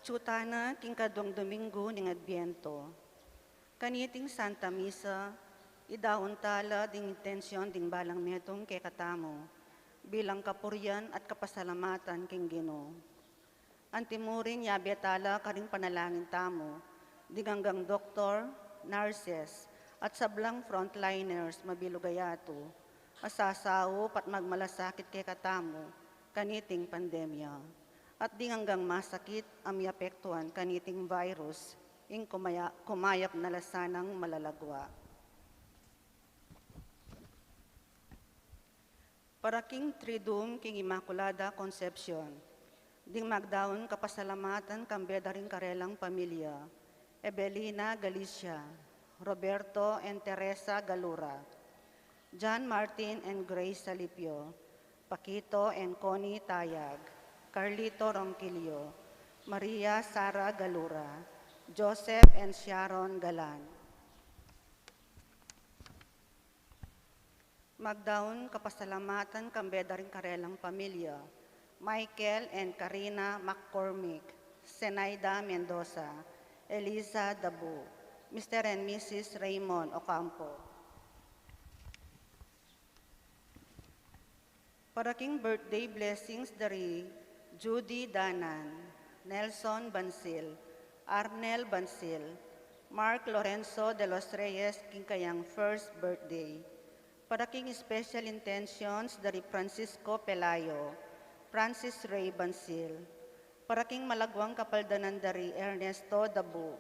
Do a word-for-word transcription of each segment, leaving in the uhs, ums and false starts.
Sutana king kaduang Domingo ning Adbiento. Kaniting Santa Misa, idaun tala ding intensyon ding balang metung kekatamu, bilang kapurian at kapasalamatan king Ginu. Antimurin yabe tala karing panalangin tamu, ding anggang doktor, nurses, at sablang frontliners mabilug a yatu, a sasaup at magmalasakit kekatamu, kaniting pandemya. At ding anggang masakit a miapektuan kaniting virus, ing kumaya-, kumayap na la sanang malalagua. Para king Triduum king Immaculada Concepcion, ding magdaun kapasalamatan kambe da ring karelang pamilya, Evelina Galicia, Roberto and Teresa Galura, John Martin and Grace Salipio, Paquito and Connie Tayag, Carlito Ronquillo, Maria Sara Galura, Joseph and Sharon Galan. Magdaun kapasalamatan kambe da ring karelang pamilya, Michael and Karina McCormick, Zenaida Mendoza, Eliza Dabu, Mister and Missus Raymond Ocampo. Para king birthday blessings da ri Judy Danan, Nelson Bansil, Arnel Bansil, Mark Lorenzo de los Reyes king kayang first birthday. Para king special intentions da ri Francisco Pelayo, Francis Ray Bansil. Para king malaguang kapaldanan da ri Ernesto Dabu,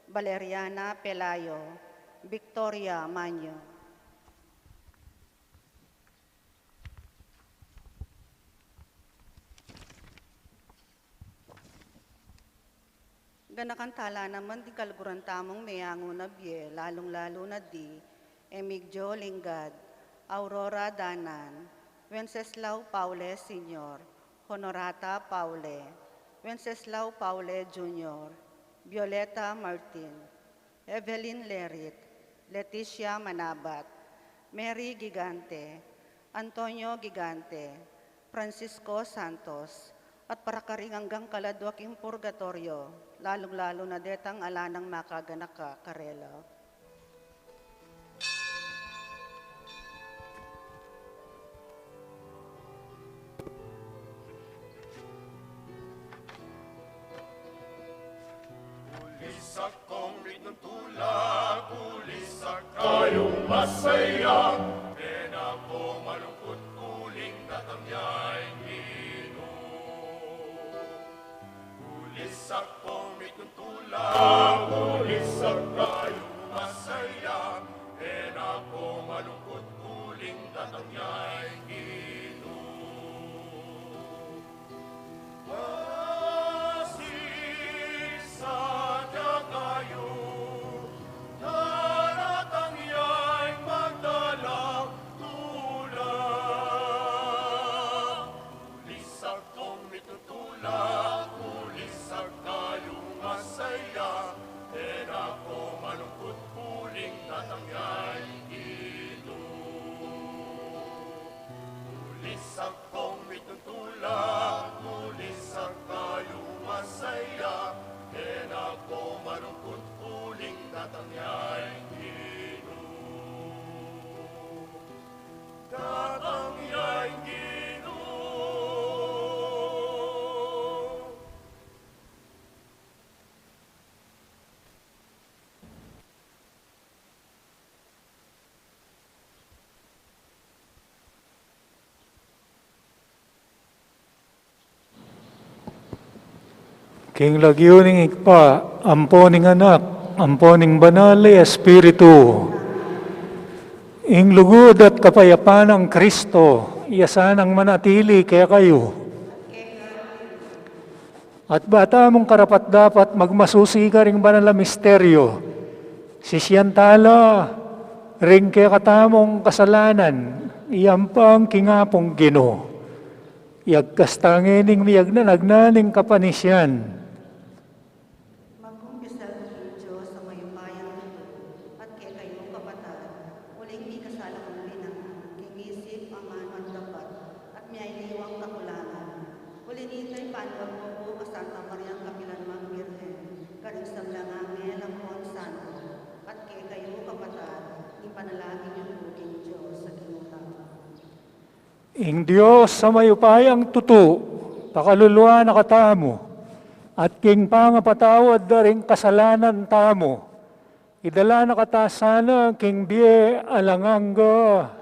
Valeriana Pelayo, Victoria Manyo. Ganakan tala naman ding kaluguran tamung meangu na bie, lalung-lalu na di Emigdio Lingad, Aurora Danan, Wenceslao Paule Senior, Honorata Paule, Wenceslao Paule Junior, Violeta Martin, Evelyn Lerit, Leticia Manabat, Mary Gigante, Antonio Gigante, Francisco Santos, at para karing anggang kaladua king purgatoryo, lalung-lalu na detang ala nang makaganaka karela. Ulisak kong mitutula, ulisak kayung masaya, e na ko malungkut uling datang ya ing Ginu. Ulisak kong mitutula, ulisak kayung masaya, e na ko malungkut uling datang ya ing Ginu. Kasi sadya kayu, daratang ya ing magdalang tula. Ulisak kong mitutula, ulisak kayung masaya, e na ko malungkut uling datang ya ing Ginu. Ulisak kong mitutula, ulisak kayung masaya, e na ko malungkut uling datang ya ing Ginu. Datang ya ing Ginu. King lagyu ning Ibpa, ampo ning Anak, ampo ning Banal a Espiritu. Ing lugud at kapayapan nang Kristo, iya sanang manatili kekayu. At ba tamung karapat-dapat magmasusi karing banal a misteryo, sisian tala ring kekatamung kasalanan, iyampang king Apung Ginu. Iyagkas ta ngening miyagnan-agnan ning kapanisian. Magkumpisal king Dios a mayupayang tutu, at kekayu kapatad, uling mikasala kung pinang, king isip, amanu at dapat, at miyaliwang kakulangan. Uli nita, ipanwag mu ku ka Santa Mariang kapilan man Ing Dios a mayupayang tutu, pakaluluan na katamu, at king pangapatawad da ring kasalanan tamu, idala na kata sana king bie alang angga.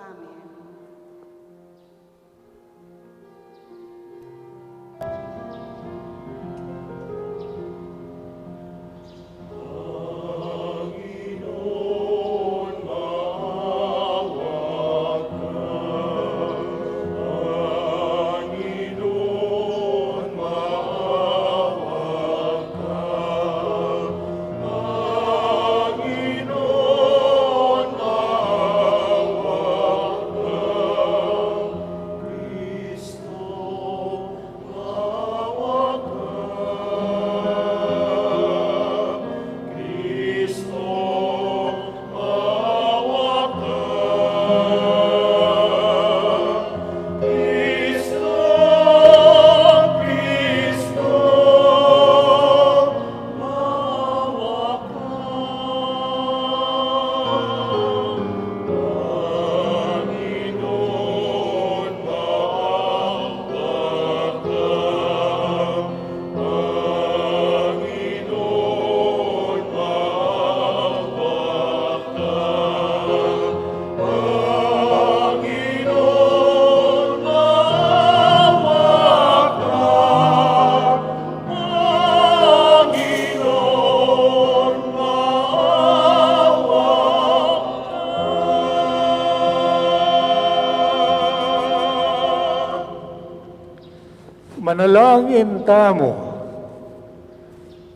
Manalangin tamu.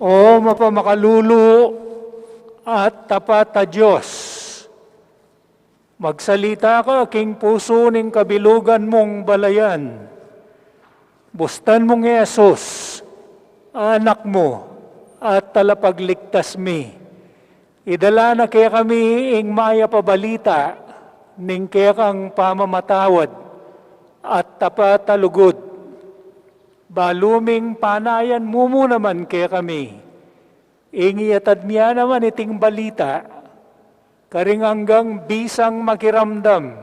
O mapamakalulu at tapat a Dios, magsalita ka king pusu ning kabilugan mung balayan. Bustan mung Jesus, Anak mu at Talapagligtas mi, idala na kekami ing mayap a balita ning kekang pamamatawad at tapat a lugud. Balu ming panayan mu mu naman kekami ing iyatad mi naman iting balita karing anggang bisang makiramdam.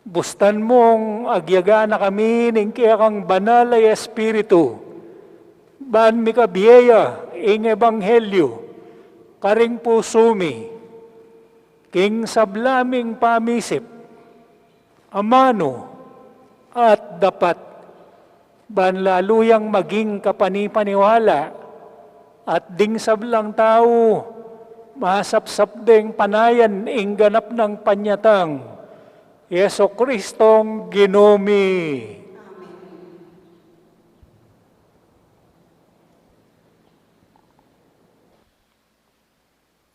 Bustan mung agyaga na kami ning kekang Banal a Espiritu, ban mikabie ya ing ebanghelyu karing pusu mi, king sabla ming pamisip, amanu at dapat, ban lalu yang maging kapanipaniwala at ding sablang tau masapsap deng panayan ing ganap nang panyatang Jesucristong Ginu mi.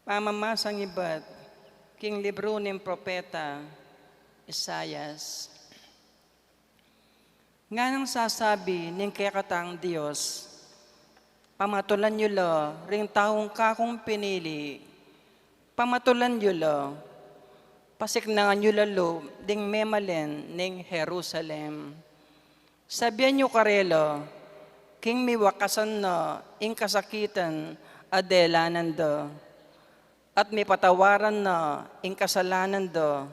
Pamamasang ibat king libru ning propeta Isaias. Nganang sasabi ning kekatang Dios, "Pamatulan yu la ring taung kakung pinili, pamatulan yu la, pasiknangan yu la lub ding memalen ning Jerusalem. Sabian yu karela, king miwakasan na ing kasakitan a delanan da, at mipatawaran na ing kasalanan da.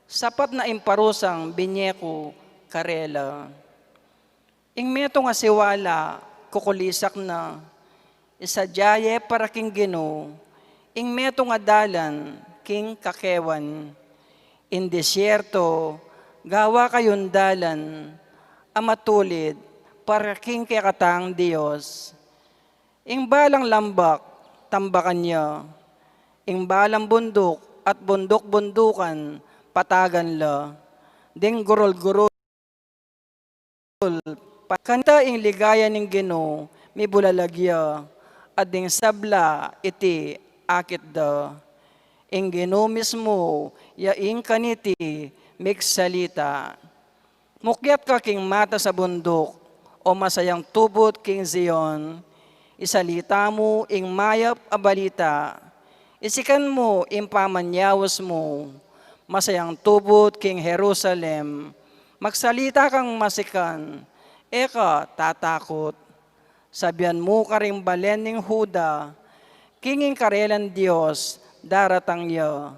Sapat na ing parusang binye ku karela. Ing metung a siwala kukulisak na, isadya ye para king Ginu, ing metung a dalan king kakewan. Ing desierto, gawa kayung dalan a matulid para king kekatang Dios. Ing balang lambak, tambakan ya. Ing balang bunduk at bunduk-bundukan, patagan la. Ding gurul-gurul, pa-, kanita ing ligaya ning Ginu, mibulalag ya, at ding sabla iti akit da. Ing Ginu mismu ya ing kaniti migsalita." Mukyat ka king matas a bunduk, o masayang tubud king Zion, isalita mu ing mayap a balita. Isikan mu ing pamanyaus mu, masayang tubud king Jerusalem. Magsalita kang masikan, e ka tatakut. Sabian mu karing balen ning Juda, king ing karelang Dios daratang ya,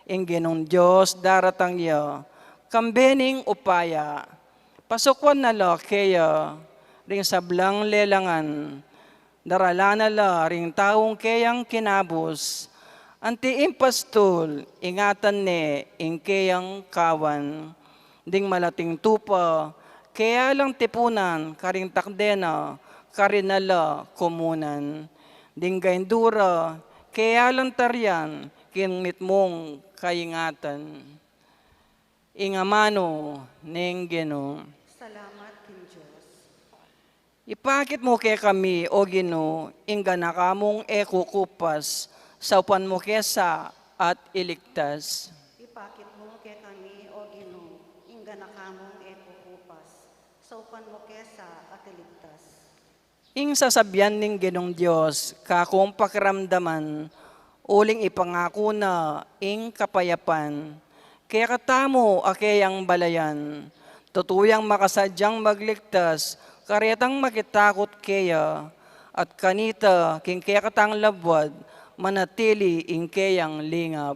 ing Ginung Dios daratang ya, Kambe ning upaya, pasukwan na la keya ring sablang lelangan, daralan na la ring taung keyang kinabus, anti ing pastul, ingatan ne ing keyang kawan. Ding malating tupa, keya lang tipunan karing takde na, karin na la kumunan. Ding gaindura, keya lang tarian king mitmung kaingatan. Ing amanu ning Ginu. Salamat king Dios. Ipakit mu kekami, O Ginu, ing ganaka mung e kukupas, saupan mu ke sa at iligtas. Ipakit mu kekami, O Ginu, ing ganaka mung e kukupas, saupan mu ke sa at iligtas. Ing sasabian ning Ginung Dios, kakung pakiramdaman, uling ipangaku na ing kapayapan. Kekatamu a keyang balayan, tutu yang makasadyang magligtas, karetang makitakut keya, at kanita king kekatang labuad, manatili ing keyang lingap.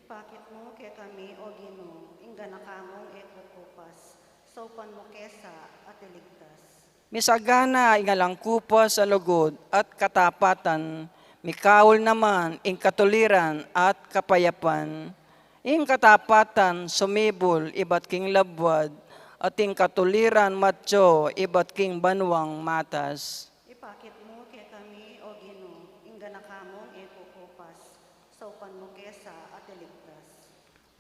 Ipakit mu kekami, O Ginu, ing ganaka mung e kukupas, saupan mu ke sa at iligtas. Misagana ing alang kupas a lugud at katapatan, mikaul naman ing katuliran at kapayapan. Ing katapatan sumibul ibat king labuad, at ing katuliran matyo ibat king banuang matas. Ipakit mu kekami, O Ginu, ing ganaka mung e kukupas, saupan mu ke sa at iligtas.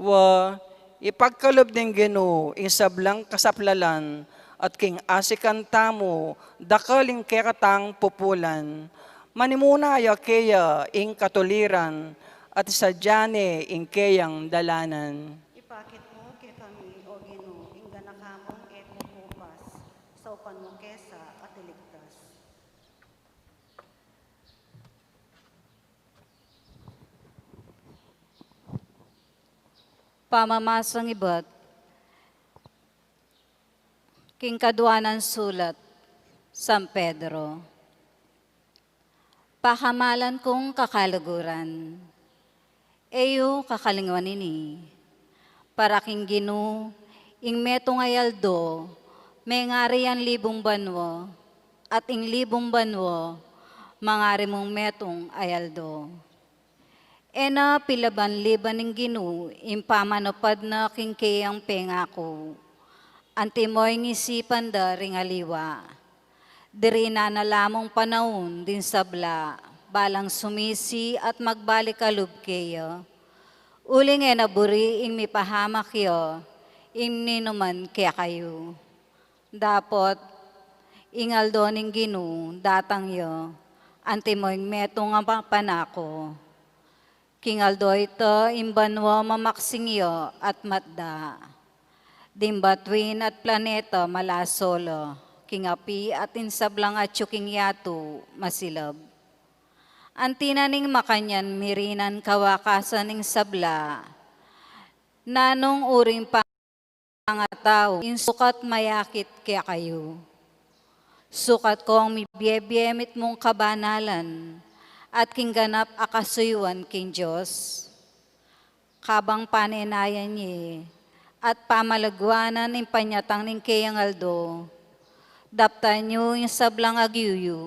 Wa, ipagkalub ning Ginu ing sablang kasaplalan, at king asikan tamu dakal ing kekatang pupulan. Manimuna ya keya ing katuliran, at isadya ne ing keyang dalanan. Ipakit mu kekami, O Ginu, ing ganaka mung e kukupas, saupan mu ke sa at iligtas. Pamamasang ibat king kaduanan sulat San Pedro. Pakamalan kung kakaluguran, e yu kakalingwan ini, para king Ginu, ing metung a aldo, mengari yang libung banua, at ing libung banua, mangari mung metung a aldo. E na pilaban-liban ning Ginu ing pamanupad na king keyang pengaku, antimo ing isipan da ring aliwa. Dirinan na la mung panaun ding sabla, balang sumisi at magbalik a lub keya. Uling e na buri ing mipahamak ya ing ninuman kekayu. Dapot ing aldo ning Ginu datang ya, antimo ing metung a panaku. King aldo ita ing banua mamaksing ya at matda. Ding batuin at planeta malaso la, king api at ing sablang atyu king yatu masilab. Anti na ning makanyan mirinan kawakasan ing sabla, nanung uring pa pangatau ing sukat mayakit kekayu? Sukat kong mibiebie mitmung kabanalan at king ganap a kasuyuan king Dios. Kabang panenayan ye at pamalaguanan ing panyatang ning keyang aldo, daptan yu ing sablang agyu yu.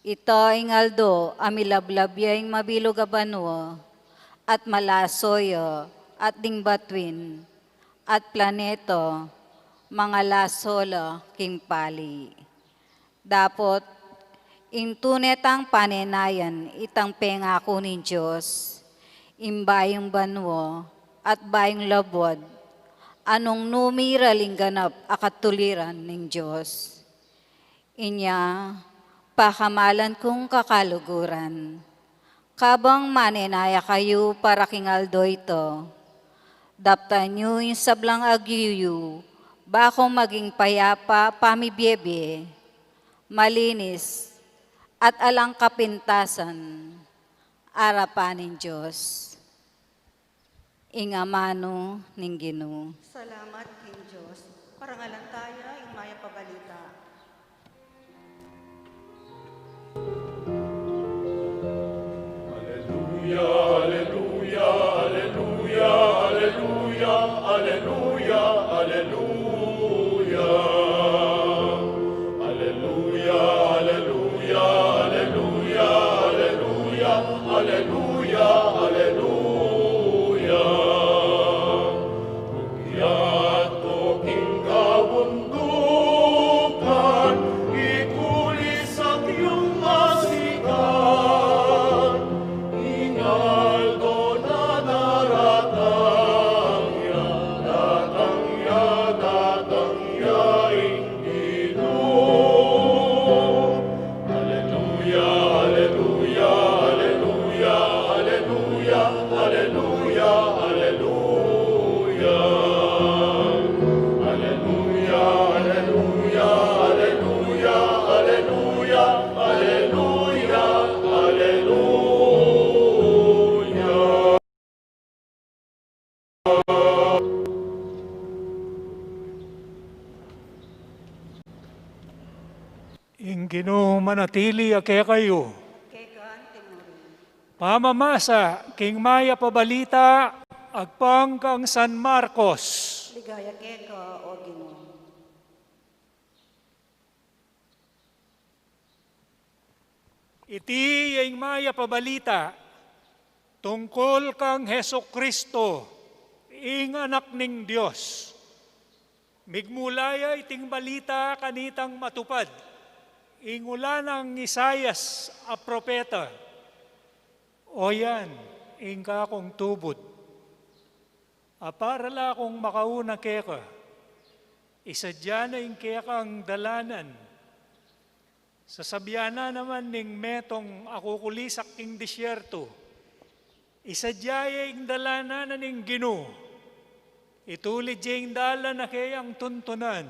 Ita ing aldo a milablab ya ing mabilug a banua, at malaso ya, at ding batuin at planeta mangalaso la king pali. Dapot ing tune tang panenayan itang pengaku ning Dios, ing bayung banua at bayung labuad, a nung nu miral ing ganap a katuliran ning Dios. Inya, pakamalan kung kakaluguran, kabang manenaya kayu para king aldo ita, daptan yu ing sablang agyu yu, bakung maging payapa pamibiebie, malinis, at alang kapintasan arapan ning Dios. Ing amanu ning Ginu. Salamat king Dios. Parangalan taya ing mayap a balita. Aleluya, aleluya, aleluya, aleluya, aleluya. manatili ya kekayu. Keka anti murin. Pamamasa king Mayap a Balita agpang kang San Marcos. Ligaya keka, O Ginu. Iti ya ing Mayap a Balita tungkul kang Jesucristo, ing Anak ning Dios. Migmula ya iting balita kanitang matupad ing ula nang Isaias a propeta. O yan ing kakung tubud, a para la kung makauna keka. Isadia na ing kekang dalanan. Sasabian na naman ning metung a kukulisak king disyertu, isadia ye ing dalanan na ning Ginu, itulid ye ing dalan a keyang tuntunan.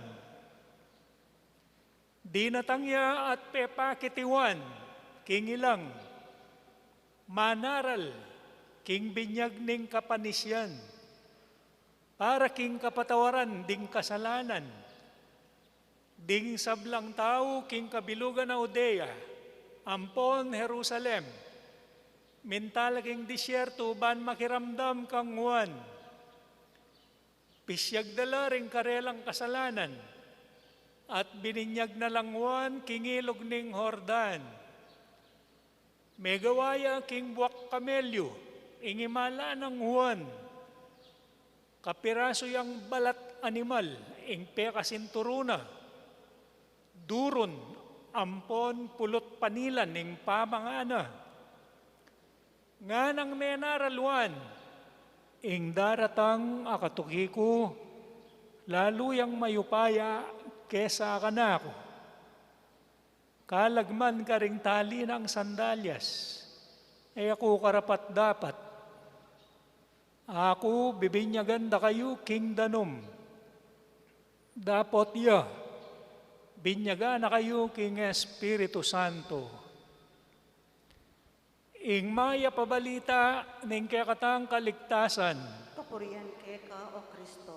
Dinatang ya at pepakit i Juan king ilang, manaral king binyag ning kapanisian, para king kapatawaran ding kasalanan ding sablang tau king kabilugan a Judea ampon Jerusalem. Minta la king disyertu ban makiramdam kang Juan. Pisyag da la ring karelang kasalanan, at bininyag na lang Juan king ilug ning Jordan. Megawa ya king buak kamelyu ing imala nang Juan. Kapirasu yang balat animal ing pekasinturu na, durun ampon pulut panilan ing pamangana. Nganang menaral Juan, ing daratang a katuki ku, lalu yang mayupaya kesa kanaku. Kalag man karing tali nang sandalyas, e ku karapat-dapat. Aku bibinyagan da kayu king danum. Dapot ya, binyagan na kayu king Espiritu Santo. Ing Mayap a Balita ning kekatang kaligtasan. Kapurian keka, O Kristo.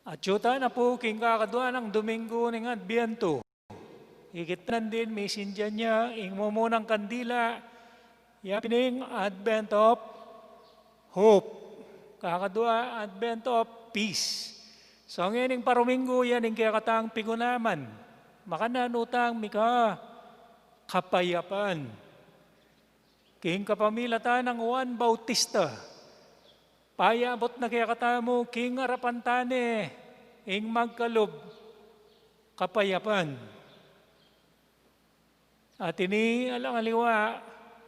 Atyu tana pu king kakadua nang Dominggu ning Adbientu. Ikit na din, misindian ya ing mumunang kandila, ya pin ing Advent of Hope. Kakadua, Advent of Peace. So, ngeni ing paruminggu, yan ing kekatang pigunaman. Makananu tang mika kapayapan. King kapamilatan nang Juan Bautista, payabut na kekatamu king arapan tane ing magkalub kapayapan. At ini alang aliwa,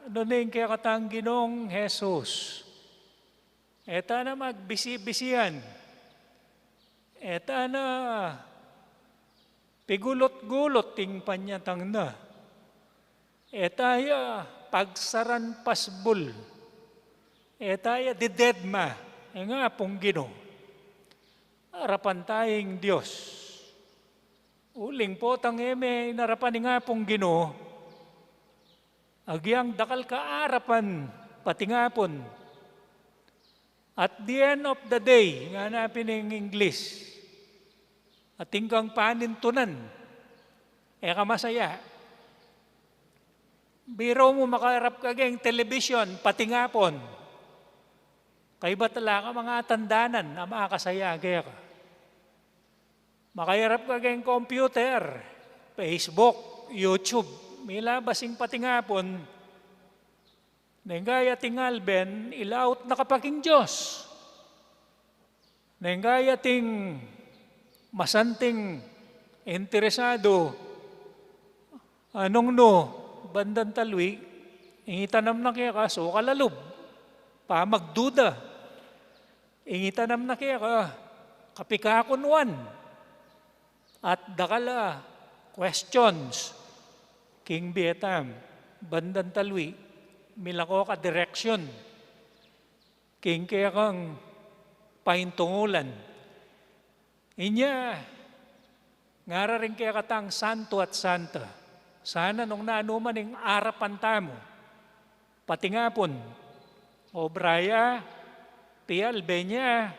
nune ing kekatang Ginung Jesus. E tana magbisi-bisian. E tana pigulut-gulut ing panyatang na. E taya pagsaran pasbul. E taya didedma. Ing Apung Ginu. Arapan taya ing Dios. Uling potang e me inarapan ing Apung Ginu, agyang dakal ka arapan patingapun. At the end of the day, ngana pin ing English, atin kang panintunan, e ka masaya. Biru mu, makaarap ka keng television patingapun. Kaybat la ka mangatandanan a makasaya keka. Makaarap ka keng computer, Facebook, YouTube, milabas ing patingapun. Neng kaya ting alben, ilaut na ka pa king Dios. Neng kaya ting masanting interesadu, anung nu, bandang talwi, ing itanam na keka, so kalalub, pamagduda. Ing itanam na keka, kapikakunuan. At dakal a questions king bie tam, bandang talwi, milako ka direksyon king kekang paintungulan. Inya, ngara ring kekatang santo at santa, sana nung nanu man ing arapan tamu patingapun, obra ya, pialbe nya,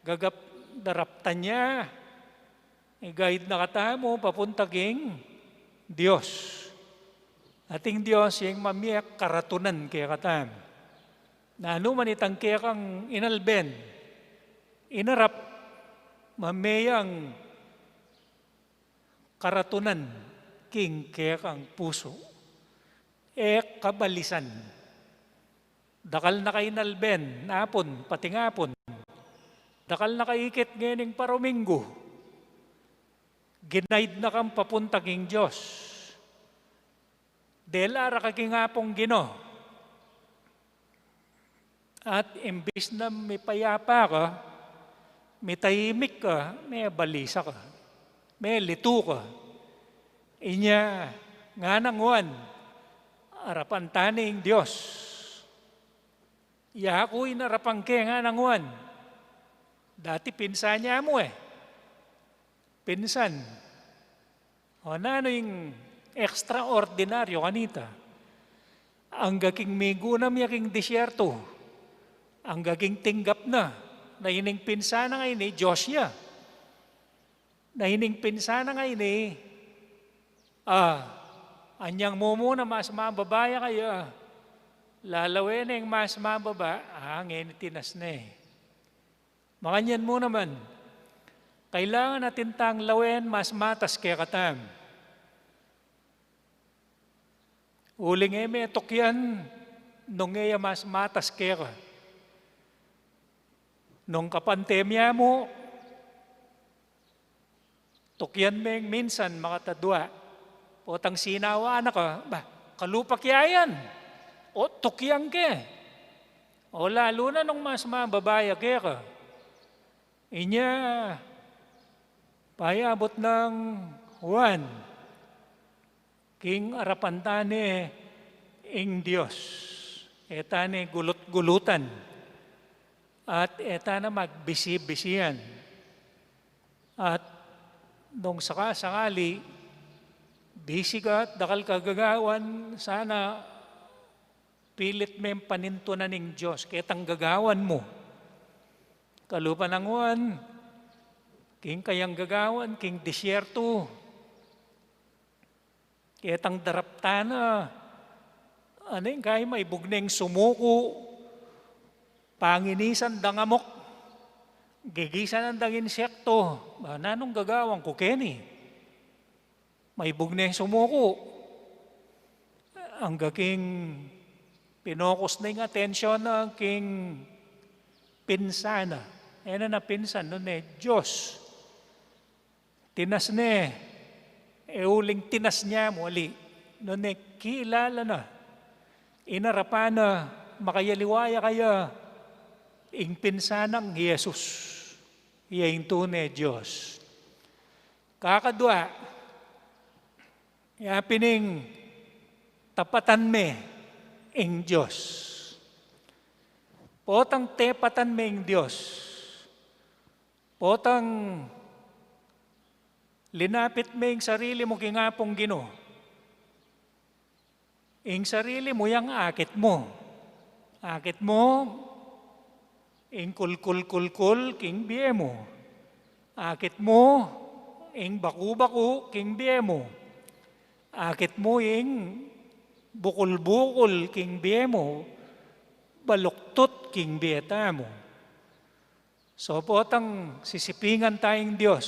gagap daraptan nya, i-guide na katamu papunta king Dios. Ating Dios, ing mamie karatunan kekatamu. Nanu man itang kekang inalben, inarap, mamie yang karatunan king kekang pusu. E kabalisan. Dakal na ka inalben, apun, pati ngapun. Dakal na ka ikit ngening parominggu. Ginaid na kang papunta king Dios. Dela ra ka king Apung Ginu. At imbis na mipayapa ka, mitahimik ka, mebalisa ka, melitu ka. Inya, nganang Juan, arapan ta ne ing Dios. Yaku inarapan ke, nganang Juan. Dati pinsan ya mu e. Pinsan. O nanu ing extraordinaryo kanita? Angga king migunam ya king disyerto, angga king tinggap na, na ining pinsan a ngeni, Dios ya. Na ining pinsan a ngeni, a, anyang mumuna mas mababa ya kaya, lalawen ne ing mas mababa, a, ngeni tinas ne. Makanyan mu naman, kailangan atin tang lawen mas matas kekatamu. Uling e me tukyan nung e ya mas matas keka. Nung kapandemya mu, tukyan meng minsan makatadwa. Potang sinawa na ka, ba, kalupa ke yan. O tukyan ke. O lalu na nung mas mababa ya keka. Inya, payabut nang Juan, king arapan ta ne ing Dios, e ta ne gulut-gulutan, at e ta na magbisi-bisian. At nung saka-sakali, bisi ka at dakal ka gagawan, sana pilit meng panintunan ing Dios ketang gagawan mu. Kalupa nang Juan, king kayang gagawan, king disyerto, ketang daraptan na, anu ing kaya, maibug neng sumuku, panginisan dang amok, gigisan dang insekto, ba, nanung gagawan ku keni? Maibug neng sumuku. Angga king pinokus na ing atensyon na king pinsan na. E na na pinsan, nune Dios. Tinas ne, e uling tinas ya mu, ali. Nune kilala na. Inarapan na, makayaliwa ya kaya ing pinsan nang Jesus. Iya ing tune Dios. Kakadwa, ya pin ing tapatan me ing Dios. Potang tepatan me ing Dios. Potang linapit me ing sarili mu king Apung Ginu. Ing sarili mu yang akit mu. Akit mu ing kulkul-kulkul king bie mu. Akit mu ing baku-baku king bie mu. Akit mu ing bukul-bukul king bie mu. Baluktut king bie tamu. So, potang sisipingan ta ing Dios.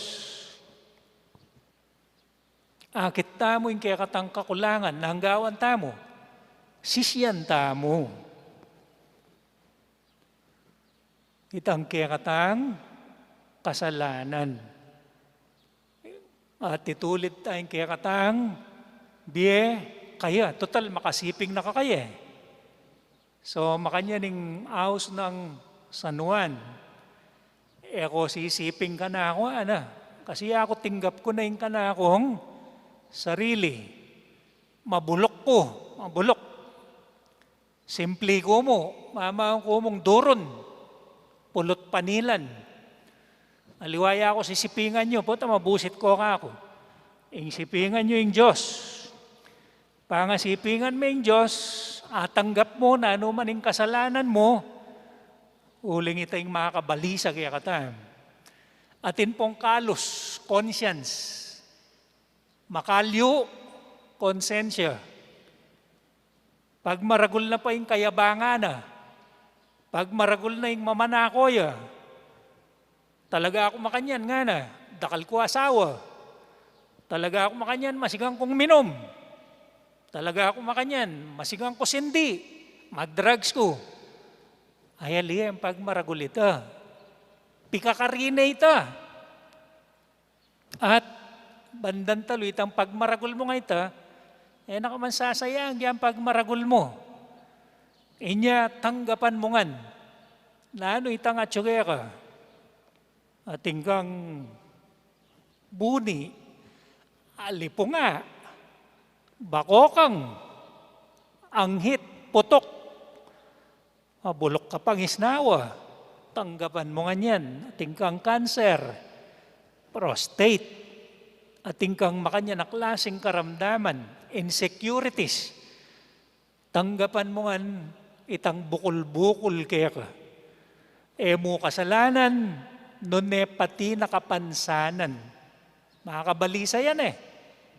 Akit tamu ing kekatang kakulangan, nanu ing gawan tamu? Sisian tamu itang kekatang kasalanan. At itulid ta ing kekatang bie kaya, tutal makasiping na ka kaya e. So, makanyan ing aus nang San Juan. E ko sisiping kanaku, ana. Kasi aku tinggap ku na ing kanakung sarili. Mabuluk ku, mabuluk. Simpli ku mu, mamaun ku mung durun. Pulut panilan. Aliwa ya ku sisipingan yu, pota mabusit ko kaku. Ing sipingan yu ing Dios. Pangasipingan me ing Dios, atanggap mu nanu man ing kasalanan mu, uling ita ing makabalisa kekatamu. Atin pung kalus, conscience. Makalyu, konsensya. Pagmaragul na pa ing kayabangan na. Pagmaragul na ing mamanako ya. Talaga aku makanyan, ngana, dakal ku asawa. Talaga aku makanyan, masigan kung minum. Talaga aku makanyan, masigan ku sindi, mag-drugs ku. Ay, ali, ing pagmaragul ita. Pikakari na ita. At bandang talu, itang pagmaragul mu nga ita, e na ka man sasayang yang pagmaragul mu. Inya tanggapan mu ngan. Nanu itang atyu keka? Atin kang buni, alipunga, bakokang, anghit, putok. Mabulok ka pangisnawa, tanggapan mu ngan yan. Atin kang kanser, prostate, atin kang makanyan a klaseng karamdaman, insecurities. Tanggapan mu ngan itang bukul-bukul keka. E mu kasalanan, nune pati na kapansanan. Makabalisa yan e.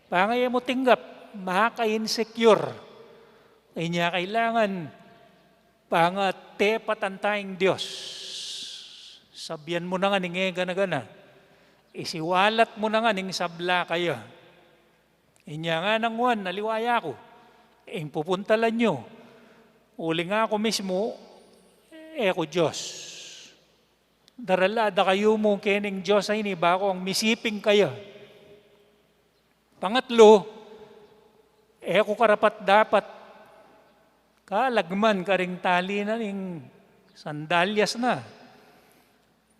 Panga e mu tinggap, maka-insecure. Inya kailangan, panga tepatan ta ing Dios. Sabian mu na ngan ing e gana-gana. Isiwalat mu na ngan ing sabla kaya. Inya ngana nang Juan, aliwa ya ku, ing pupuntalan yu. Uling aku mismu, e ku Dios. Darala da kayu mu kening Dios a ini, bakong misiping kaya. Pangatlu, e ku karapat-dapat kalagman karing tali na ning sandalyas na.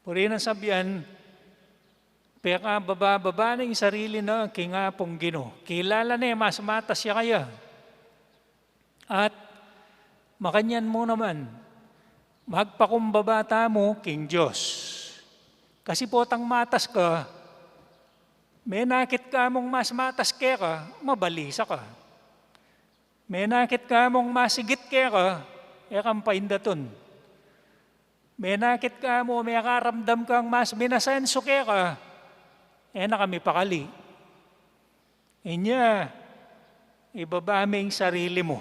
Buri nang sabian, pekababa-baba na ing sarili na king Apung Ginu. Kilala ne mas matas ya kaya. At makanyan mu naman, magpakumbaba tamu king Dios. Kasi potang matas ka, menakit ka mung mas matas keka, mabalisa ka. Menakit ka mung masigit keka, e kang paindatun. Menakit ka mu, mekaramdam kang mas minasensu keka, e na ka mipakali. Inya, ibaba me ing sarili mu.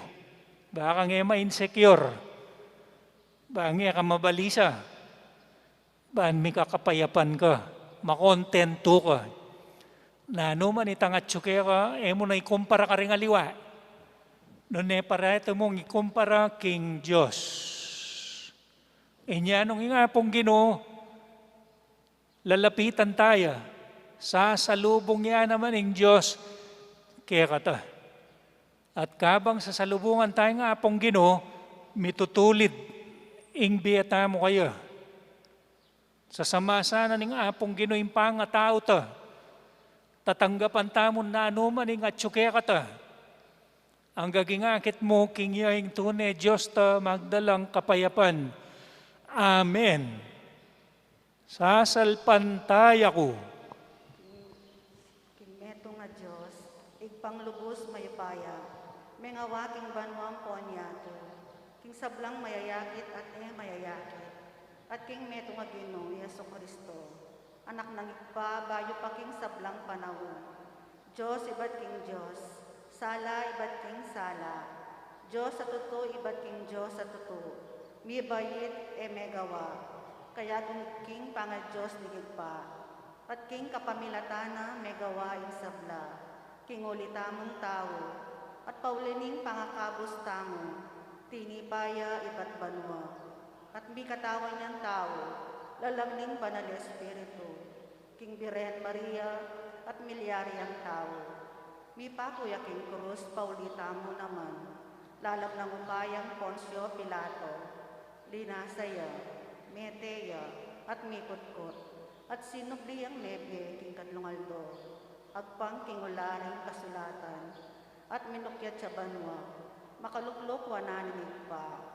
Ba kang e ma-insecure. Ba kang e ka mabalisa. Ban mikakapayapan ka. Makontentu ka. Nanu man itang atyu keka, e mu na ikumpara karing aliwa. Nune parete mung ikumpara king Dios. Inya nung ing Apung Ginu, lalapitan ta ya, sasalubung ya naman ing Dios kekata. At kabang sasalubungan ta ing Apung Ginu, mitutulid ing bie tamu kaya. Sasama sana ning Apung Ginu ing pangatau ta. Tatanggapan tamu nanu man ing atyu kekata. Anggang ing akit mu king iya ing tune Dios ta magdalang kapayapan. Amen. Sasalpantaya ku. King metung a Dios, Ibpang lubus mayupaya, mengawa king banua ampon yatu, king sablang mayayakit at e mayayakit, at king metung a Ginu Jesu Kristo, Anak ning Ibpa, bayu pa king sablang panaun. Dios ibat king Dios, sala ibat king sala, Dios a tutu ibat king Dios a tutu, mibait, e megawa, kayagum king pangaDios ning Ibpa, at king kapamilatan na megawa ing sabla, king uli tamung tau, at pauli ning pangakabus tamu, tinipa ya ibat banua, at mikatawan yang tau, lalam ning Banal a Espiritu, king Birhen Maria, at milyari yang tau. Mipaku ya king krus, pauli tamu naman, lalam nang upayang Poncio Pilato, linasa ya, mete ya, at mikutkut, at sinubli yang mebie king katlung aldo, agpang king ularing kasulatan, at minukyat ya banua, makalukluk wanan ning Ibpa.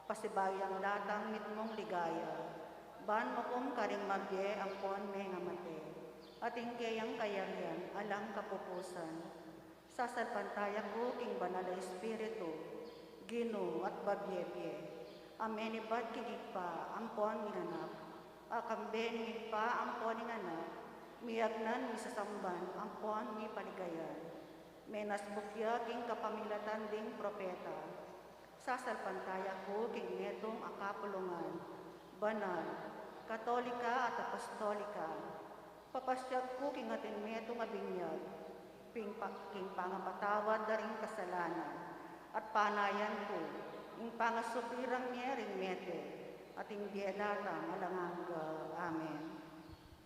Pasibayu yang latang mitmung ligaya, ban mukum karing mabie ampon mengamate, at ing keyang kayarian alang kapupusan. Sasalpantaya ku king Banal a Espiritu, Ginu at babie-bie, a menibat king Ibpa ampon ning Anak, a kambe ning Ibpa ampon ning Anak, miyagnan, misasamban, ampon mipaligayan. Menasbuk ya king kapamilatan ding propeta. Sasalpantaya ku king metung a kapulungan, banal, katolika at apostolika. Papasyag ku king atin metung a binyag, king pa-, king pangapatawad da ring kasalanan, at panayan ku ing pangasubli rang mie ring mete, at ing bie datang alang angga. Amen.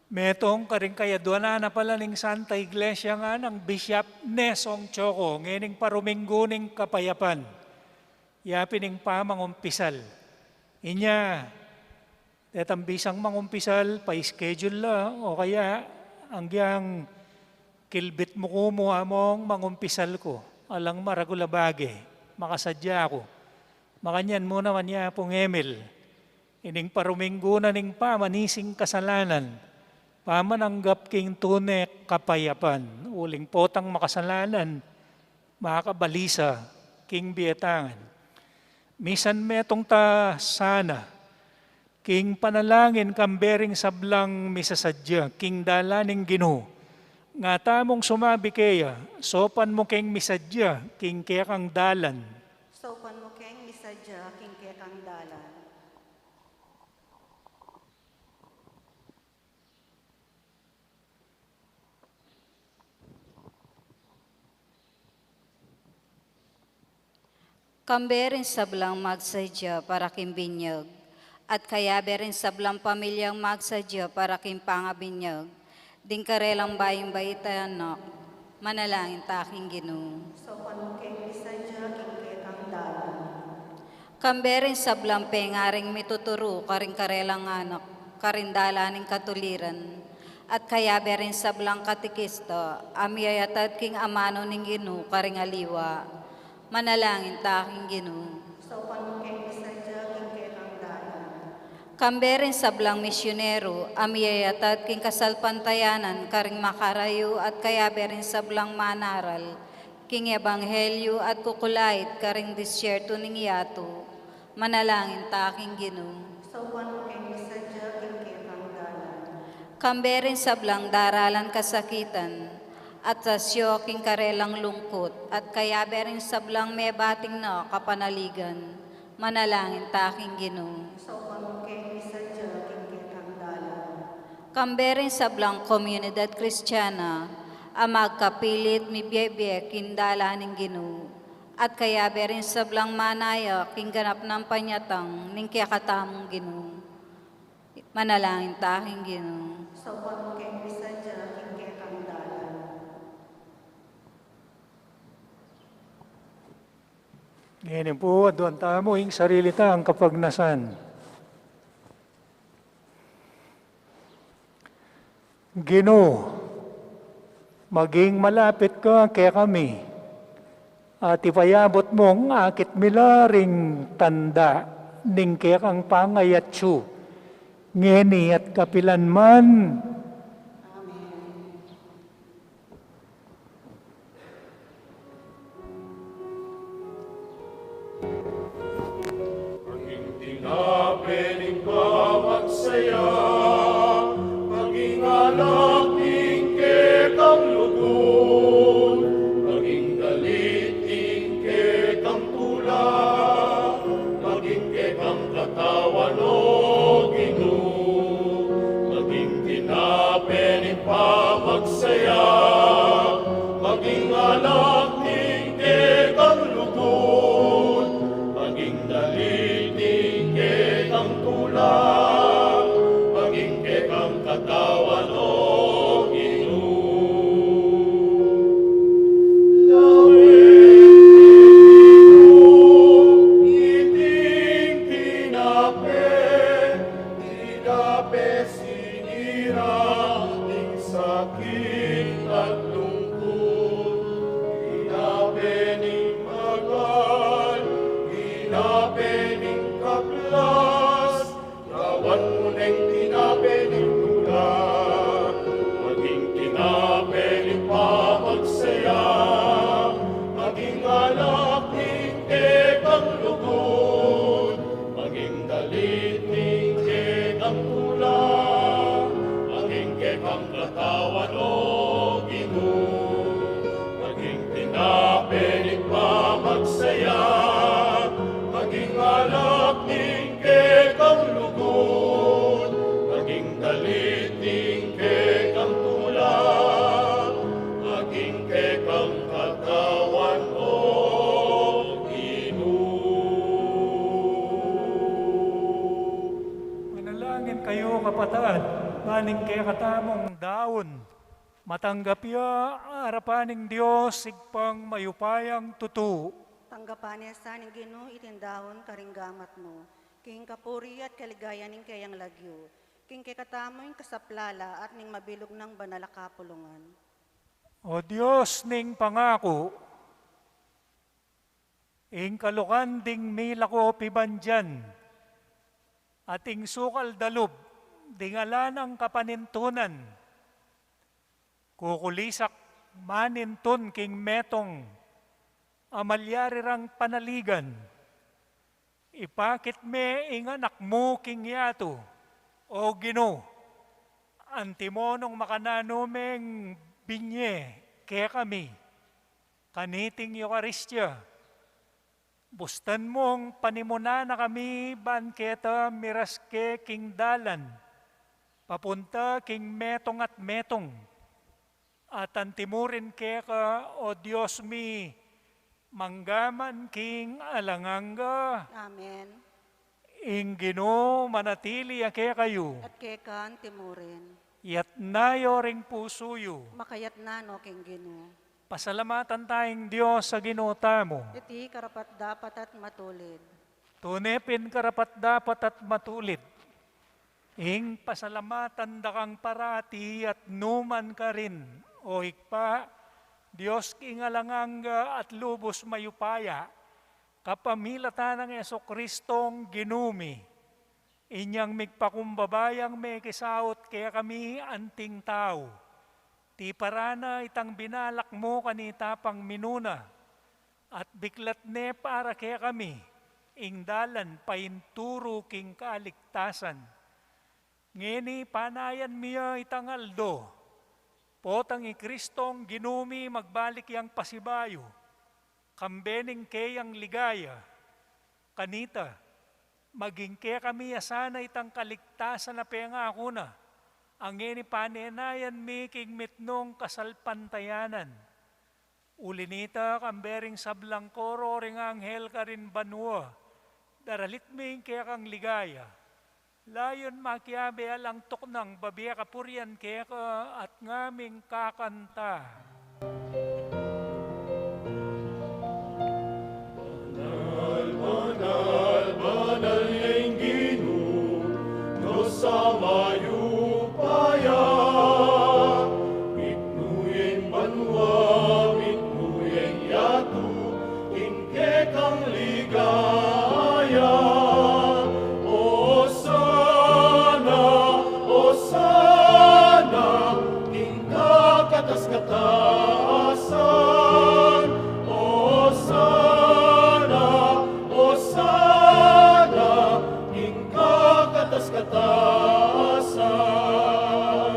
Metung karing kayaduanan a pala ning Santa Iglesia nganang Bishop Nesong Choco, ngening paruminggu ning kapayapan. Ya pin ing pamangumpisal. Inya, detang bisang mangumpisal, pa-schedule la, o kaya, anggyang kilbit mu ku mu among mangumpisal ku, alang maragul a bage, makasadya ku. Makanyan mu naman ya pung Emil. Ining paruminggu na ning pamanising kasalanan, pamananggap king tune kapayapan, uling potang makasalanan, makabalisa king bie tangan. Misan metung ta sana king panalangin kambe ring sablang misasadya king dalan ning Ginu. Nga tamung sumabi keya, saupan mu keng misadya king kekang dalan. Saupan mu keng misadya king kekang dalan. Kambe ring sablang magsadya para king binyag, at kayabe ring sablang pamilyang magsadya para king pangabinyag, ding karelang bayung baite anak, manalangin ta king Ginu. Saupan mu keng misadya king kekang dalan. Kambe ring sablang pengaring mituturu karing karelang anak karing dalan ning katuliran, at kayabe ring sablang katikista a miyayatad king amanu ning Ginu karing aliwa, manalangin ta king Ginu. Saupan mu keng misadya king kekang dalan. Kambe ring sablang misyonero a miyayatad king kasalpantayanan karing makarayu at kayabe ring sablang manaral king ebanghelyu at kukulait karing disyerto ning yatu, manalangin ta king Ginu. Saupan mu keng misadya king kekang dalan. Kambe ring sablang daralan kasakitan at asyo king karelang lungkut, at kayabe ring sablang mebating na kapanaligan, manalangin ta king Ginu. Saupan mu keng misadya king kekang dalan. Kambe ring sablang komunidad Kristiana a magkapilit mibie-bie king dalan ning Ginu, at kayabe ring sablang manaya king ganap nang panyatang ning kekatamung Ginu, manalangin ta king Ginu. Saupan mu keng misadya king kekang dalan. Ngeni pu, aduan tamu ing sarili tang kapagnasan. Ginu, maging malapit ka kekami, at ipayabut mung akit mi la ring tanda ning kekang pangayatsu, ngeni at kapilan man. Amen. Maging tinape ning pamagsaya, maging alak ning kekang lugud, maging dalit ning kekang tula, maging kekang katawan, o Ginu, maging tinape ning pamagsaya, maging alak ning kekang lugud, Pataad, ban ing kekatamung daun, matanggap ya arapan ning Dios, Ibpang mayupayang tutu. Tanggapan ne sa ning Ginu iting daun karing gamat mu, king kapurian at kaligayan ning keyang lagyu, king kekatamung kasaplalan at ning mabilug nang banal a kapulungan. O Dios ning pangaku, ing kalukan ding milako pibandian, at ing sukal dalub ding ala nang kapanintunan, kukulisak manintun king metung a malyari rang panaligan. Ipakit me ing anak mu king yatu, O Ginu, antimo nung makananu meng binye kekami kaniting Eukaristia. Bustan mung panimunan na kami ban keta miras ke king dalan papunta king metung at metung. At antimurin keka, O Dios mi, manggaman king alang angga. Amen. Ing Ginu manatili ya kekayu. At keka antimurin. Yatna yu ring pusu yu. Makayatna no king Ginu. Pasalamatan taya ing Dios a Ginu tamu. Iti karapat-dapat at matulid. Tune pin karapat-dapat at matulid ing pasalamatan da kang parati at nu man karin, O Ibpa, Dios king alang angga at lubus mayupaya, kapamilatan nang Jesucristong Ginu mi. Inyang migpakumbaba yang mekisaut kekami anting tau, tiparan na itang binalak mu kanita pang minuna, at biklat ne para kekami ing dalan painturu king kaligtasan. Ngeni panayan mi ya itang aldo, potang i Kristong Ginu mi magbalik yang pasibayu, kambe ning keyang ligaya. Kanita, maging kekami ya sana itang kaligtasan a pengaku na, a ngeni panenayan mi king mitmung kasalpantayanan. Uli nita, kambe ring sablang koro ring anghel karin banua, daralit mi ing kekang ligaya. Layun makiabe alang tuknang babie kapurian keka at ngaming kakanta. Banal, banal, banal ya ing Ginu, Dios a mayupaya. Mitmu ya ing banua, mitmu ya ing yatu, ing kekang ligaya. Osana, osana, king kakatas-katasan. Osana, osana, king kakatas-katasan.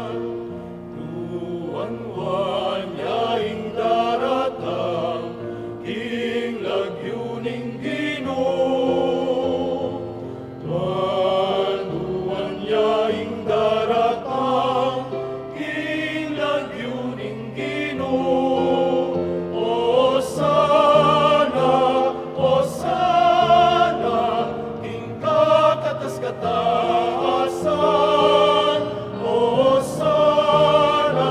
Nuan-nuan ya ing daratang king lagyu ning Ginu. Nuan-nuan ya ing daratang king lagyu ning Ginu. Osana, osana, king kakatas-katasan. Osana,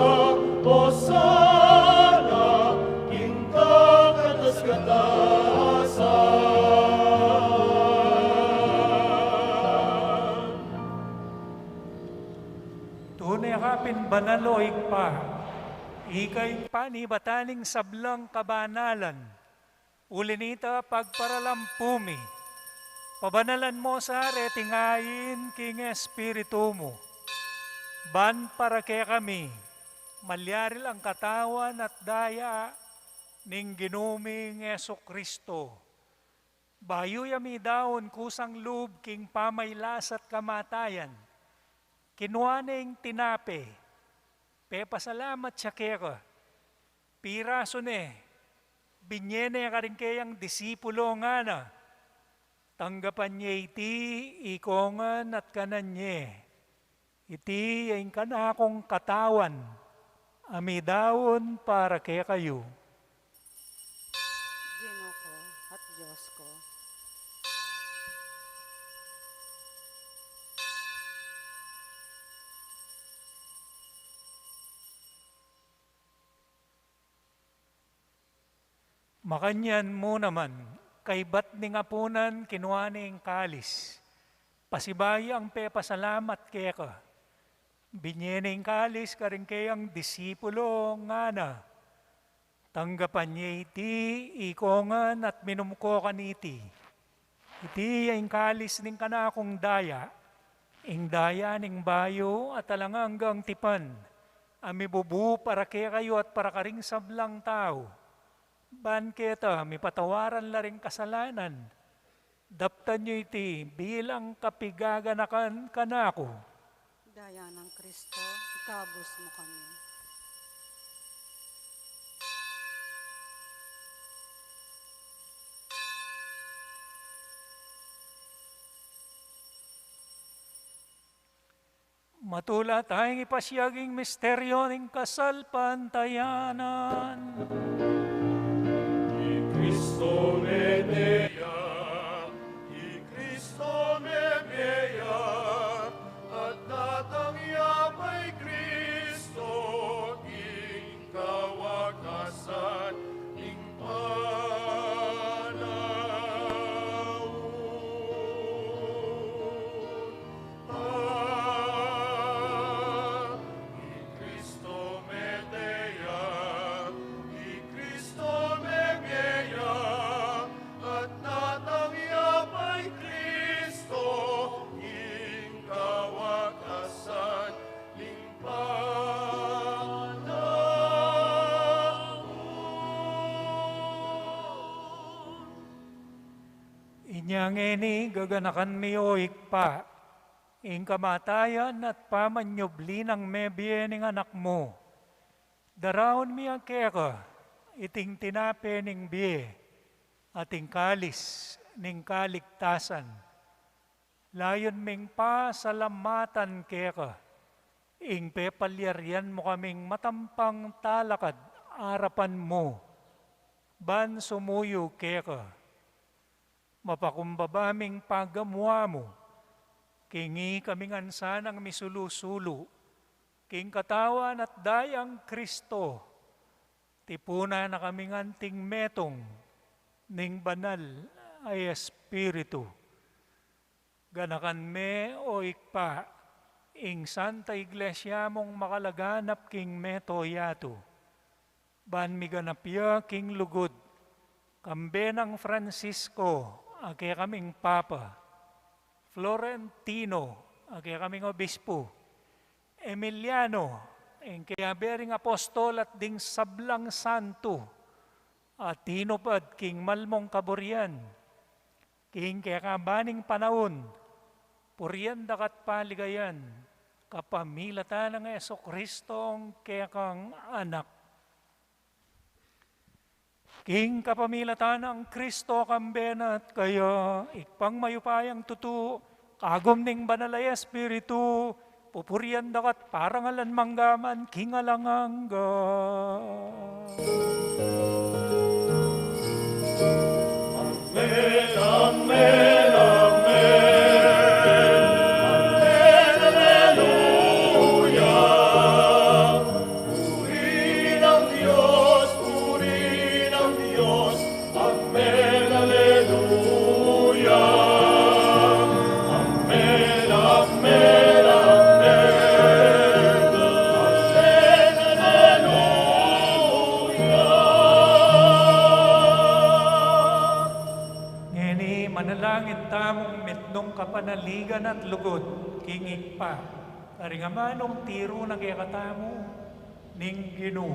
osana, king kakatas-katasan. Tune ka pin banal, O Ibpa, ika ing panibatan ning sablang kabanalan. Uli nita, pagparalampu mi, pabanalan mo sa reting ain king Espiritu mu, ban para kekami malyari lang katawan at daya ning Ginu ming Jesucristo. Bayu ya midaun kusang lub king pamailas at kamatayan, kinua ne ing tinape, pepasalamat ya keka, pirasu ne, binye ne karing keyang disipulo, ngana: Tanggapan ye iti ikongan at kanan ye. Iti ya ing kanakung katawan a midaun para kekayu. Ginu ku at Dios ku. Makanyan mu naman, kaybat ning apunan, kinua ne ing kalis. Pasibayu yang pepasalamat keka. Binye ne ing kalis karing kayang disipulo, ngana: Tanggapan ye iti ikongan at minum ko kaniti. Iti ya ing kalis ning kanakung daya, ing daya ning bayu at alang anggang tipan, a mibubu para kekayu at para karing sablang tau. Ban keta mipatawaran la ring kasalanan. Daptan yu iti bilang kapigaganakan kanaku. Daya nang Kristo, ikabus mu kami. Matula tayang ipasiag ing misteryo ning kasalpantayanan. I Kristo mebie ya, i Kristo mebie ya, at datang ya pa i Kristo, ing kawakasan ning panaun. Ah, i Kristo mete ya, i Kristo mebie ya, at datang ya pa i Kristo, ing kawakasan ning panaun. Inya ngeni gaganakan mi, o Ibpa, ing kamatayan at pamanyubli nang mebie ning Anak mu. Daraun mi ya keka iting tinape ning bie at ing kalis ning kaligtasan. Layun ming pasalamatan keka ing pepalyarian mu kaming matampang talakad arapan mu, ban sumuyu keka. Mapakumbaba ming pagamu-amu, king ikami ngan sanang misulu-sulu king katawan at dayang Kristo, tipunan na kaming anting metung ning Banal a Espiritu. Ganakan me, o Ibpa, ing Santa Iglesia mung makalaganap king mabilug a yatu, ban miganap ya king lugud, kambe nang Francisco a kekaming Papa, Florentino a kekaming Obispu, Emiliano, ing keyabe ring apostol at ding sablang santu a tinupad king malmung kaburian, king kekaban ning panaun, purian daka at paligayan, kapamilatan nang Jesucristong kekang Anak. King kapamilatan nang Kristo, kambe na at kaya, Ibpang mayupayang tutu, kagum ning Banal a Espiritu, pupurian daka at parangalan mangga man king alang angga. Amen, amen, amen. Amen, aleluya. Purihin ang Diyos, purihin ang Diyos. Amen, aleluya. Amen, amen, amen. Amen, aleluya. Ngeni manalangin tamung mitmung kapanaligan at lugud king Ibpa, karing amanung tiru na kekatamu ning Ginu.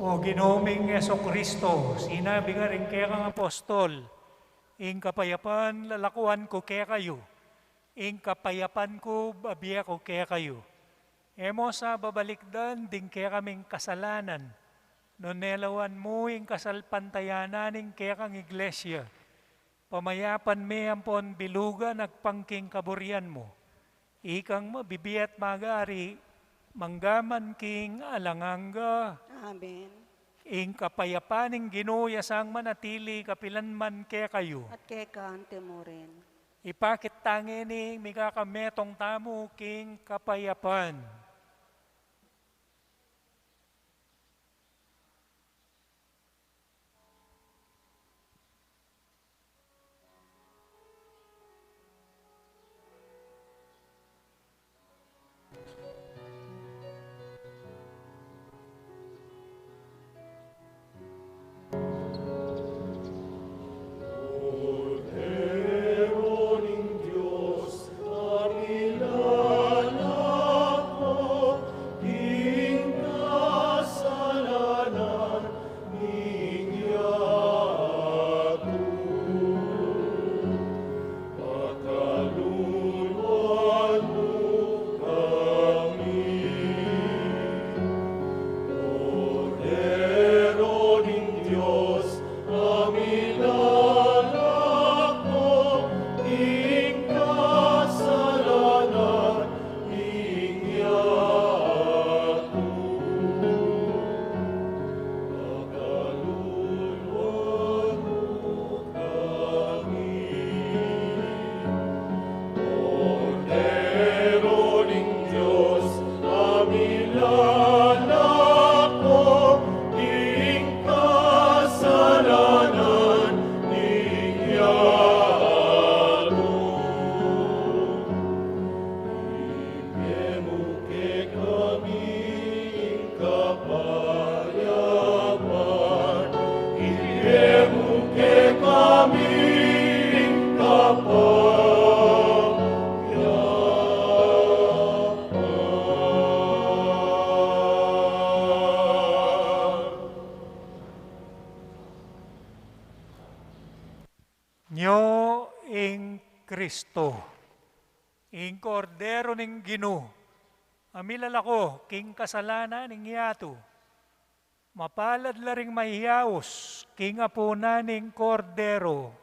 O Ginu ming Jesucristo, sinabi ka ring kekang apostol, ing kapayapan lalakuan ku kekayu, ing kapayapan ku babie ku kekayu. E mu sa babalikdan ding kekaming kasalanan, nune lawan mu ing kasalpantayanan ning kekang iglesia. Pamayapan me ampon bilugan agpang king kaburian mu. Ikang mabibie at magari, mangga man king alang angga. Amen. Ing kapayapan ning Ginu ya sang manatili kapilan man kekayu. At keka anti mu rin. Ipakit ta ngeni ing mikakametung tamu king kapayapan. Nyo ing Kristo, ing Kordero ning Ginu, a milalako king kasalanan ning yatu. Mapalad la ring mayaus king apunan ning Kordero.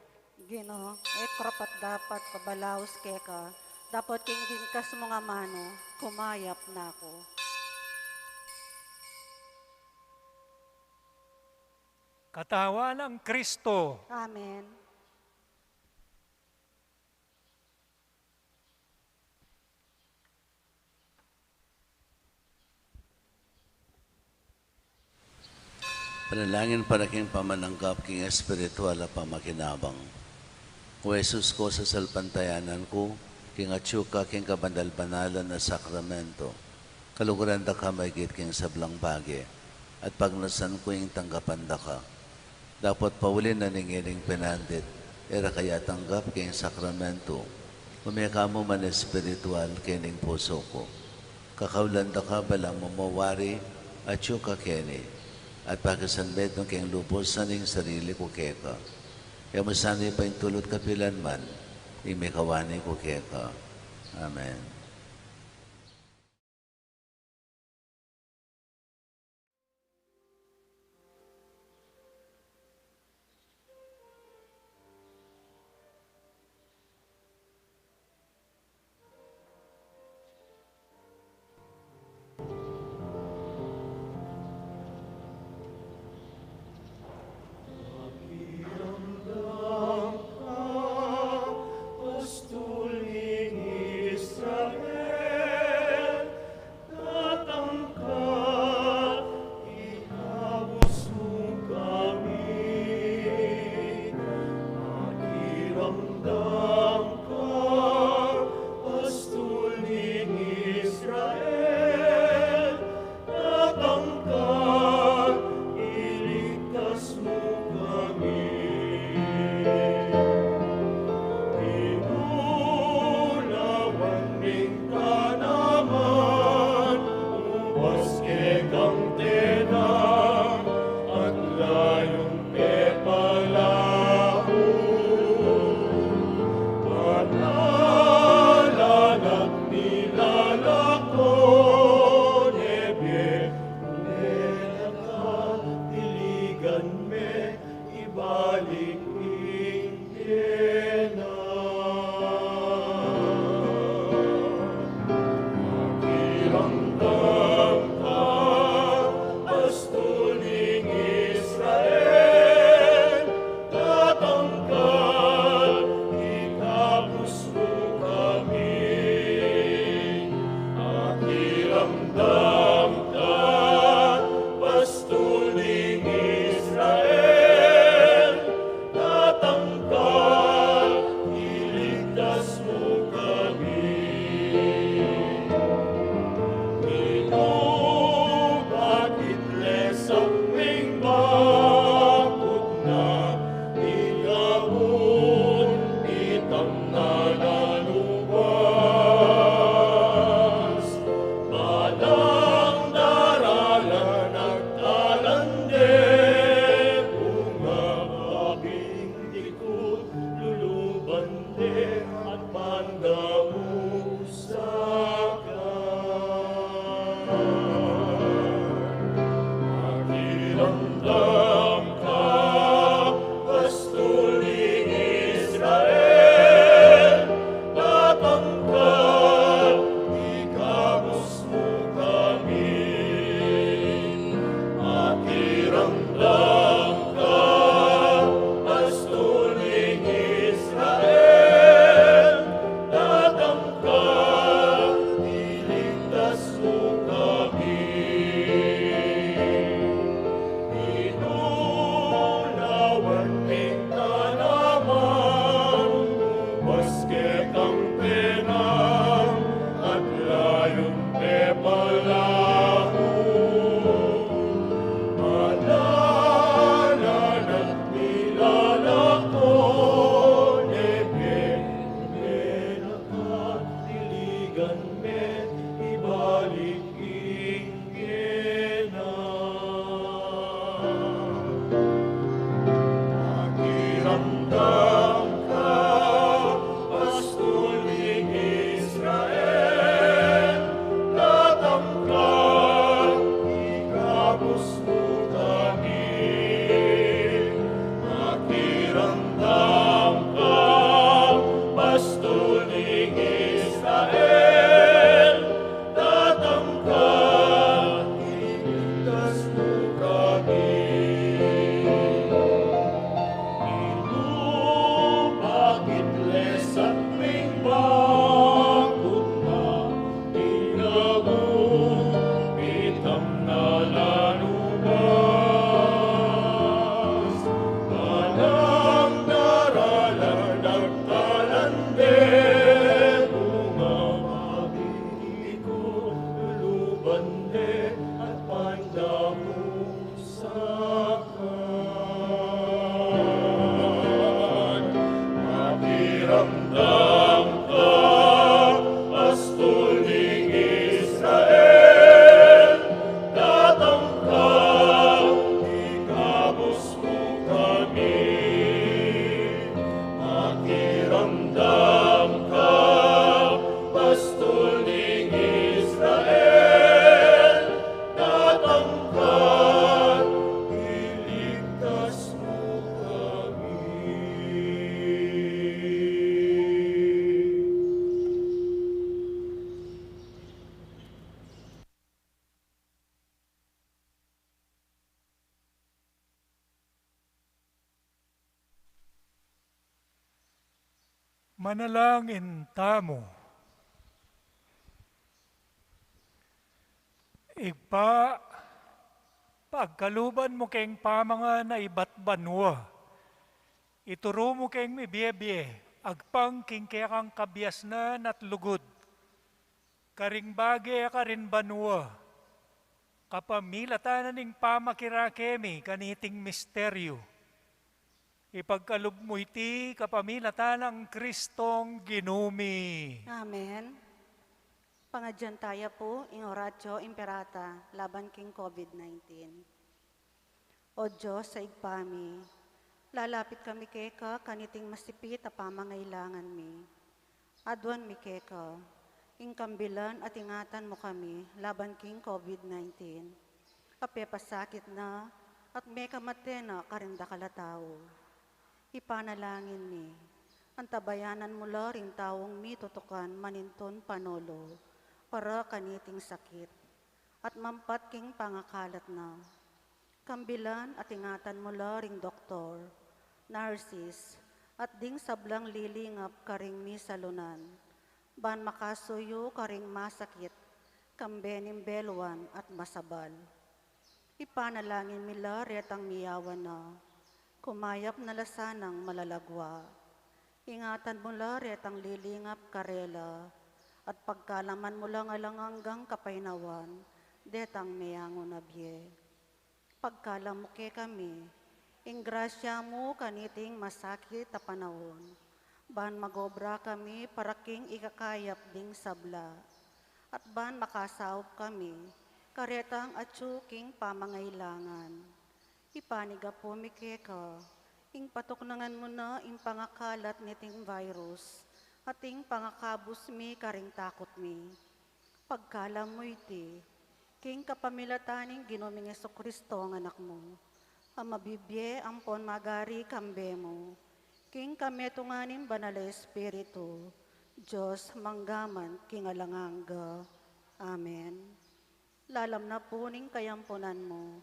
Ginu, e ku karapat-dapat pabalaus keka, dapot king bingkas mu ngan amanu, kumayap na ku. Katawan nang Kristo. Amen. Panalangin para king pamananggap king espiritual a pamakinabang. O Jesus ku, sasalpantayanan ku king atyu ka king kabanal-banalan a sakramento. Kaluguran da ka maigit king sablang bage, at pagnasan ku ing tanggapan da ka. Dapot pauli na ning ining penandit, e ra ka ya tanggap king sakramento, ume ka mu man espiritual kening pusu ku. Kakaulan da ka balamu mo wari, atyu ka keni, at pakisanmetung keng lubus ing sarili ku keka. E mu sana ipaintulut kapilan man ing mikawani ku keka. Amen. me ibalik ing kena. Pakiramdam ka, pastul ning Israel, tatangkad, ikabus mu kami. Pakiramdam ka, pastul ning Israel, tatangkad, iligtas mu kami. Inu bakit le sakming bakut na, ing amun pitam na nanubas. Balang daralan at talande, bunga, babing dikut, luluban de at pandamu saka. Pakiramdam ka, pastul ning Israel, tatangkad, ikabus mu kami. Pakiramdam ka, pastul ning Israel, tatangkad, iligtas mu kami. Inu lawan ning tanaman, ubas kekang penang, at layun pepalangu. Alalan at nilalako, nebe, nebe na ka, diligan me, ibalik ing kena. Pakiramdam ka, pastul ning Israel, tatangkad, ikabus mu kami. Pakiramdam ka, pastul ning Israel, tatangkad, iligtas mu kami. Inu bakit le sakming bakut na, ing amun pitam na nanubas. Balang daralan at talande, bunga, babing dikut, luluban de at pandamu saka. Pakiramdam ka, pastul ning Israel, tatangkad, ikabus mu kami. Pakiramdam ka, pastul ning Israel, tatangkad, iligtas mu kami. Manalangin tamu. Ibpa, pagkaluban mu keng pamangan a ibat banua. Ituru mu keng mibie-bie, agpang king kekang kabiasnan at lugud. Karing bage a karin banua, kapamilatan na ning pamakirake mi kaniting misteryu. Ipagkalub mu iti kapamilatan nang Kristong Ginu mi. Amen. Pangadyan taya pu ing Oratio Imperata laban king COVID nineteen. O Dios a Ibpa mi, lalapit kami keka kaniting masipit a pamangailangan mi. Aduan mi keka, ing kambilan at ingatan mu kami laban king COVID nineteen. A pepasakit na, At mekamate na karing dakal a tau. Ipanalangin mi, antabayanan mu la ring taung mitutukan manintun panulu para kaniting sakit, at mampat king pangakalat na. Kambilan at ingatan mu la ring doktor, nurses, at ding sablang lilingap karing misalunan, ban makasuyu karing masakit, kambe ning beluan at masabal. Ipanalangin mi la retang miyawan na, kumayap na la sanang malalagwa. Ingatan mu la retang lilingap karela, at pagkalaman mu lang alang anggang kapaynawan detang meyangu na bie. Pagkalam mu kekami ing grasya mu kaniting masakit a panaun, ban magobra kami para king ikakayap ding sabla, at ban makasaup kami karetang atyu king pamangailangan. Ipanigapu mi keka ing patuknangan mu na ing pangakalat niting virus, at ing pangakabus mi karing takut mi. Pagkalam mu iti king kapamilatan ning Ginu ming Jesucristo a Anak mu, a mabibie ampon magari kambe mu king kametungan ning Banal a Espiritu, Dios mangga man king alang angga. Amen. Lalam na pu ning kayampunan mu,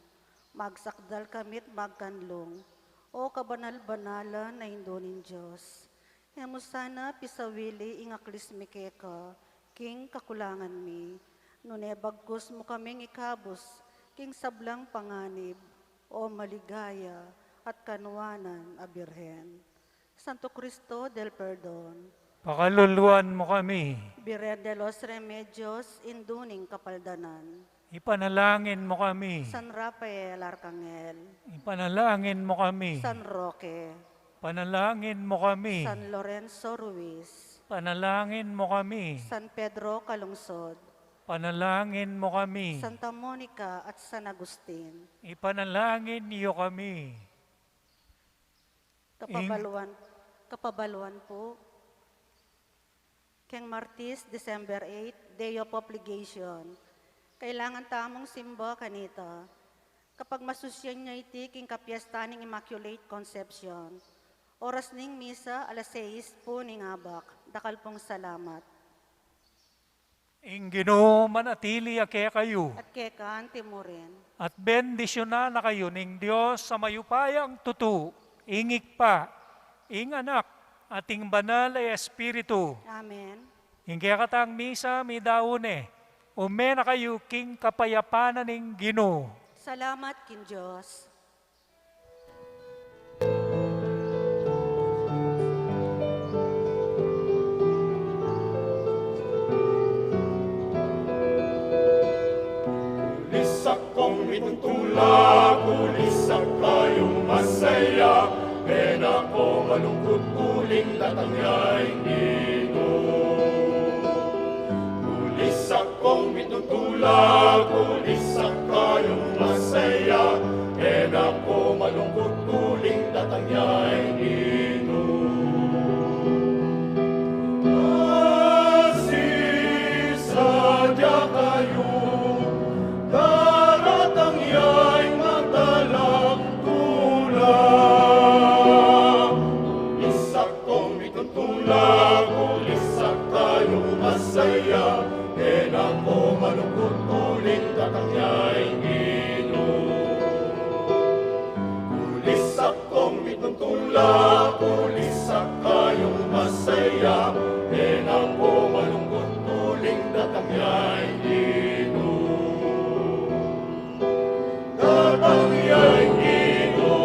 magsakdal kami't magkanlung, o kabanal-banalan a Indu ning Dios. E mu sana pisawili ing aklis mi keka king kakulangan mi, nune bagkus mu kaming ikabus king sablang panganib, o maligaya at kanuanan a Birhen. Santo Cristo del Perdon, pakaluluan mu kami. Birhen de los Remedios, Indu ning Kapaldanan, ipanalangin mu kami. San Rafael Arcangel, ipanalangin mu kami. San Roque, panalangin mu kami. San Lorenzo Ruiz, panalangin mu kami. San Pedro Calungsod, panalangin mu kami. Santa Monica at San Agustin, ipanalangin yu kami. Kapabaluan, kapabaluan pu, keng Martis, December eight, Day of Obligation, kailangan tamung simba kanita. Kapag masusyan ya iti king kapiesta ning Immaculate Conception, oras ning misa alas sais pu ning abak. Dakal pung salamat. Ing Ginu manatili ya kekayu. At keka anti mu rin. At bendisyunan na kayu ning Dios a mayupayang tutu, ing Ibpa, ing Anak, at ing Banal a Espiritu. Amen. Ing kekatang misa midaun ne, ume na kayu king kapayapan na ning Ginu. Salamat king Dios. Kulisak kong mituntula, kulisak kayung masaya, e na ko malungkut uling datang ya ing Ginu. Kulisak kong mituntula, kulisak kayung masaya, e na ko malungkut uling datang ya ing Ginu. Kasi sadya kayu, daratang ya ing matalang tula. Kulisak kong mituntula, kulisak kayung masaya, e na ko malungkut uling datang ya ing Ginu. Kulisak kong mituntula, kulisak kayung masaya, e na ko malungkut uling datang ya ing Ginu. Datang ya ing Ginu.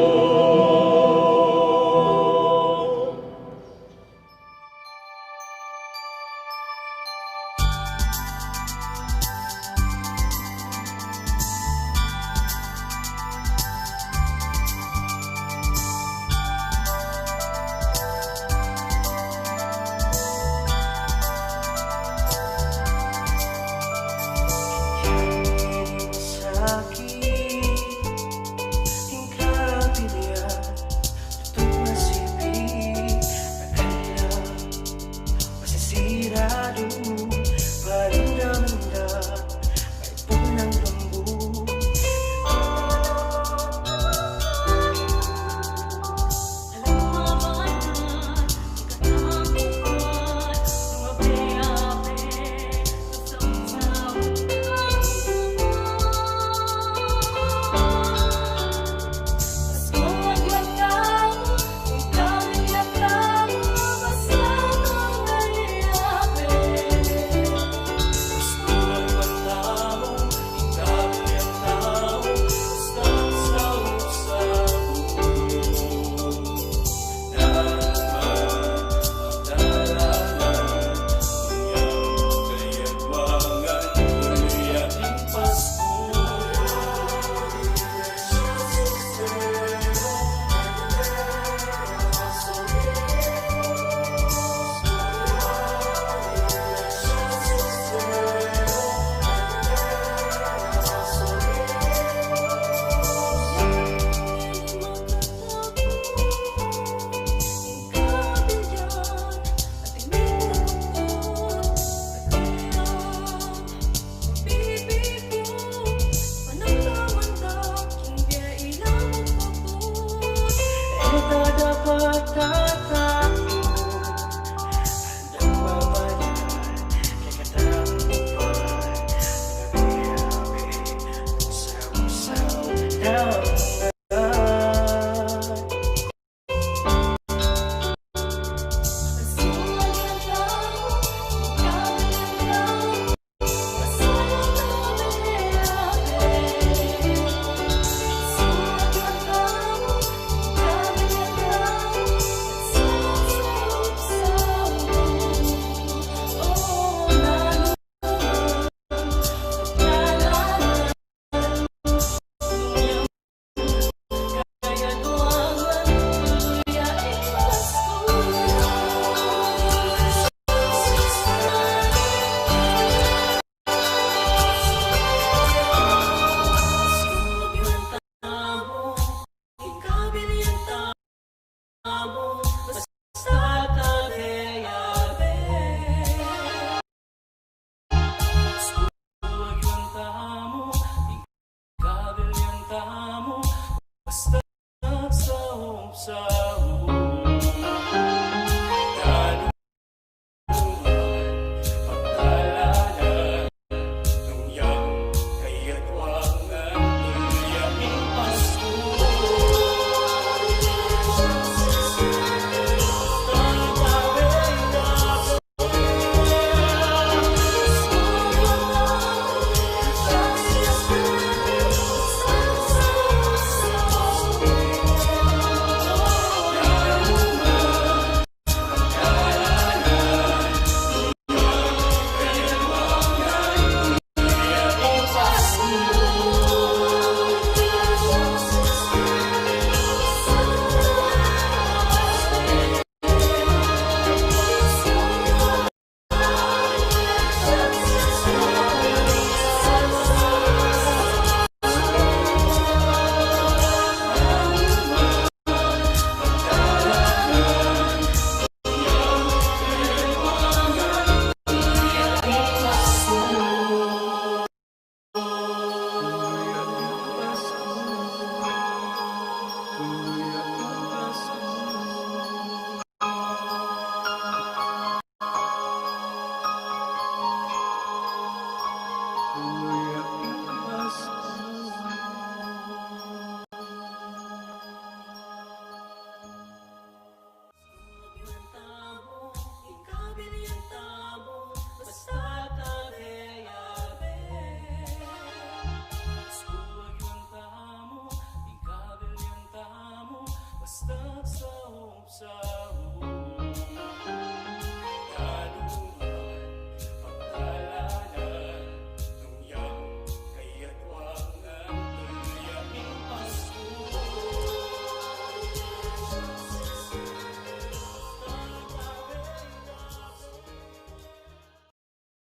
Basta sa